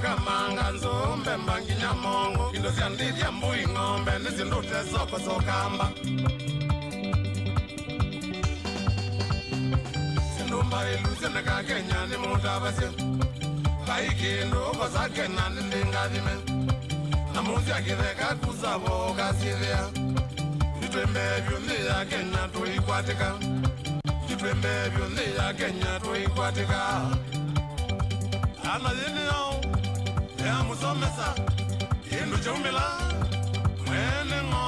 Bakamanga nzombe mbanginya mongo indo syandithya mbui ng'ombe nisindute soko sokamba sindumba ilusioneka Kenya ni mutavasyo vai kindu ukosa Kenya ni ndingathime na musya kitheka kusavo ukasyithia itwembe vyu nthi ya Kenya tuikwatika itwembe vyu nthi ya Kenya tuikwatika ana yinio ya musomesa indu chaumila mwene ng'o.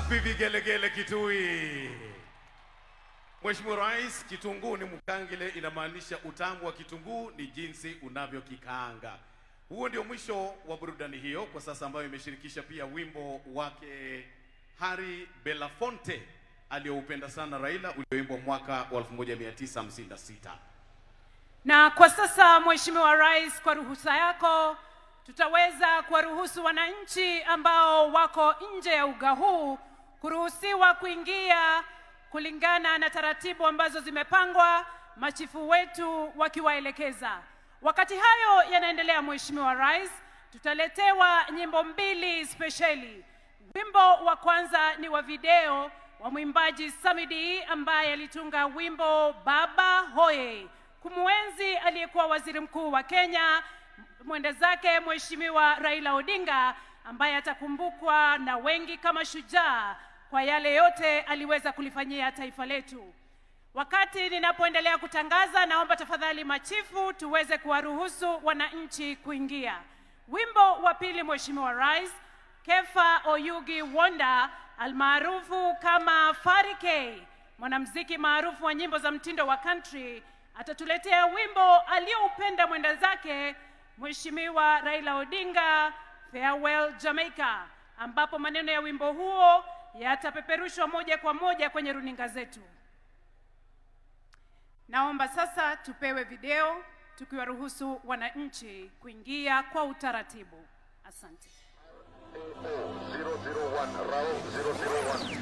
Vigelegele Kitui. Mheshimiwa Rais, kitunguu ni mukangile inamaanisha utamu wa kitunguu ni jinsi unavyokikaanga. Huo ndio mwisho wa burudani hiyo kwa sasa, ambayo imeshirikisha pia wimbo wake Harry Belafonte aliyoupenda sana Raila, ulioimbwa mwaka wa 1956. Na kwa sasa Mheshimiwa Rais, kwa ruhusa yako tutaweza kuwaruhusu wananchi ambao wako nje ya uga huu kuruhusiwa kuingia kulingana na taratibu ambazo zimepangwa, machifu wetu wakiwaelekeza. Wakati hayo yanaendelea, Mheshimiwa Rais, tutaletewa nyimbo mbili speciali. Wimbo wa kwanza ni wa video wa mwimbaji Samidi ambaye alitunga wimbo Baba Hoye kumuenzi aliyekuwa waziri mkuu wa Kenya, mwende zake Mheshimiwa Raila Odinga, ambaye atakumbukwa na wengi kama shujaa kwa yale yote aliweza kulifanyia taifa letu. Wakati ninapoendelea kutangaza, naomba tafadhali machifu tuweze kuwaruhusu wananchi kuingia. Wimbo wa pili, Mheshimiwa Rais, Kefa Oyugi Wonder almaarufu kama Farike, mwanamuziki maarufu wa nyimbo za mtindo wa country, Atatuletea wimbo alioupenda mwenda zake Mheshimiwa Raila Odinga, Farewell Jamaica, ambapo maneno ya wimbo huo yatapeperushwa moja kwa moja kwenye runinga zetu. Naomba sasa tupewe video tukiwaruhusu wananchi kuingia kwa utaratibu. Asante. 001 Rao 001.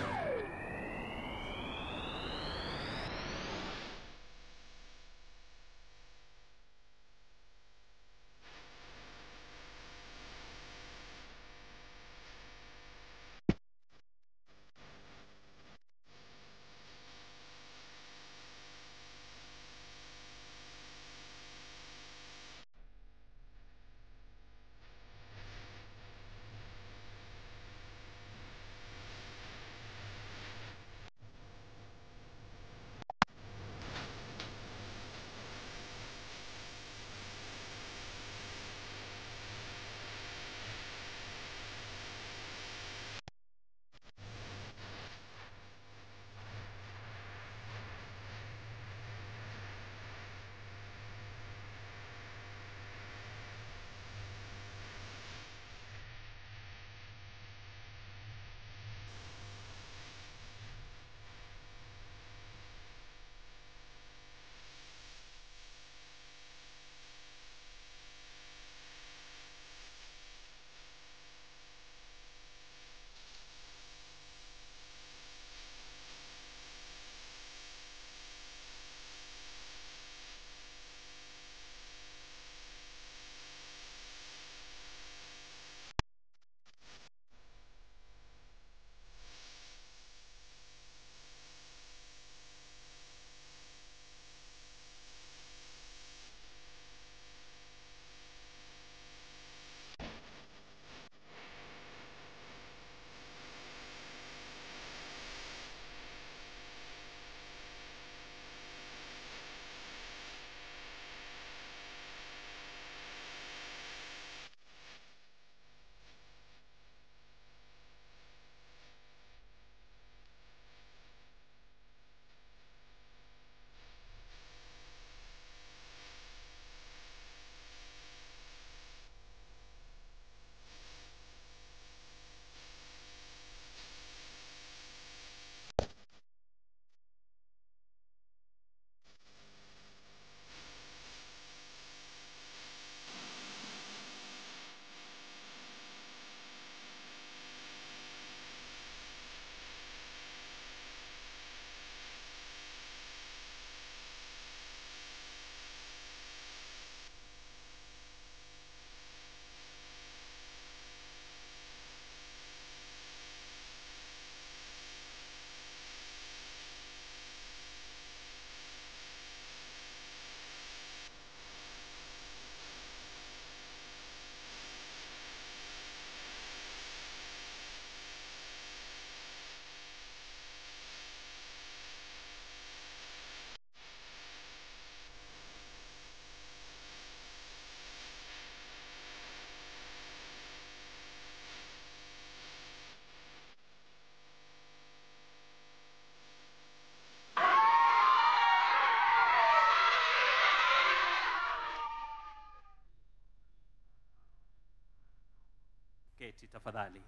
Keti tafadhali.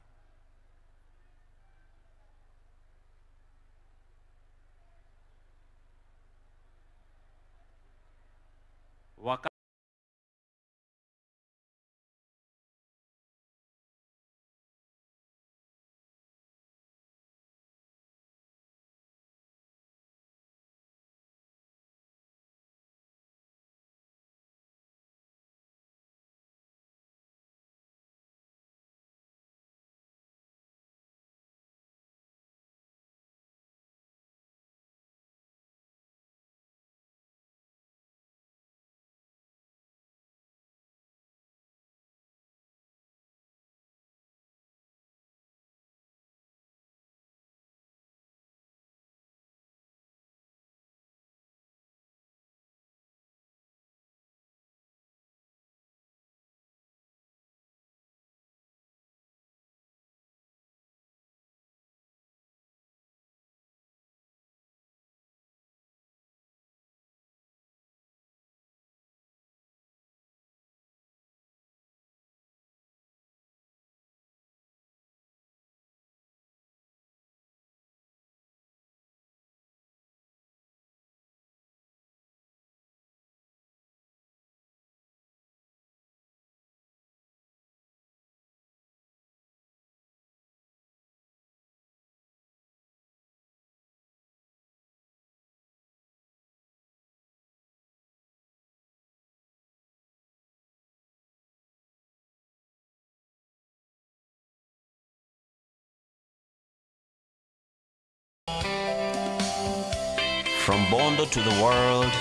From Bondo to the world,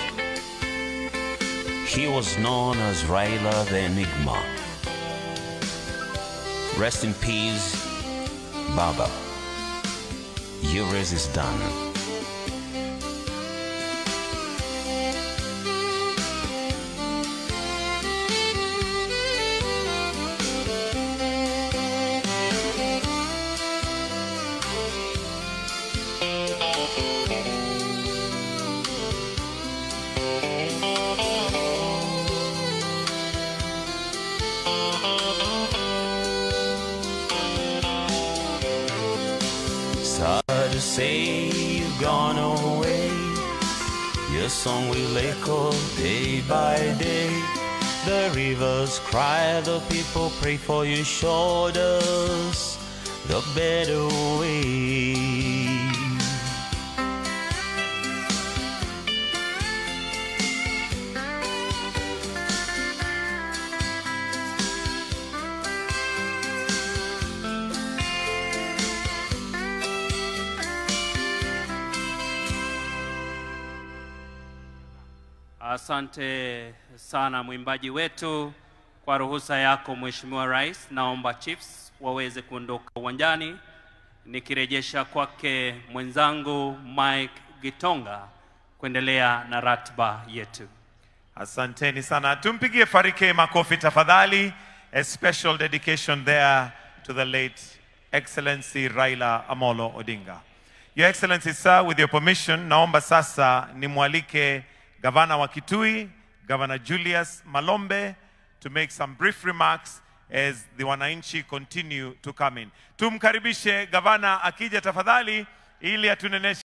he was known as Raila the Enigma. Rest in peace, Baba. Your race is done. Sad to say you've gone away. Your song will echo day by day. The rivers cry, the people pray for you. Showed us the better way. Asante sana mwimbaji wetu. Kwa ruhusa yako Mheshimiwa Rais, naomba chiefs waweze kuondoka uwanjani, nikirejesha kwake mwenzangu Mike Gitonga kuendelea na ratiba yetu. Asanteni sana. Tumpigie Farike makofi tafadhali. A special dedication there to the late Excellency Raila Amolo Odinga. Your Excellency sir, with your permission, naomba sasa nimwalike Gavana wa Kitui, Governor Julius Malombe, to make some brief remarks as the wananchi continue to come in. Tumkaribishe gavana akija tafadhali ili atuneneshe.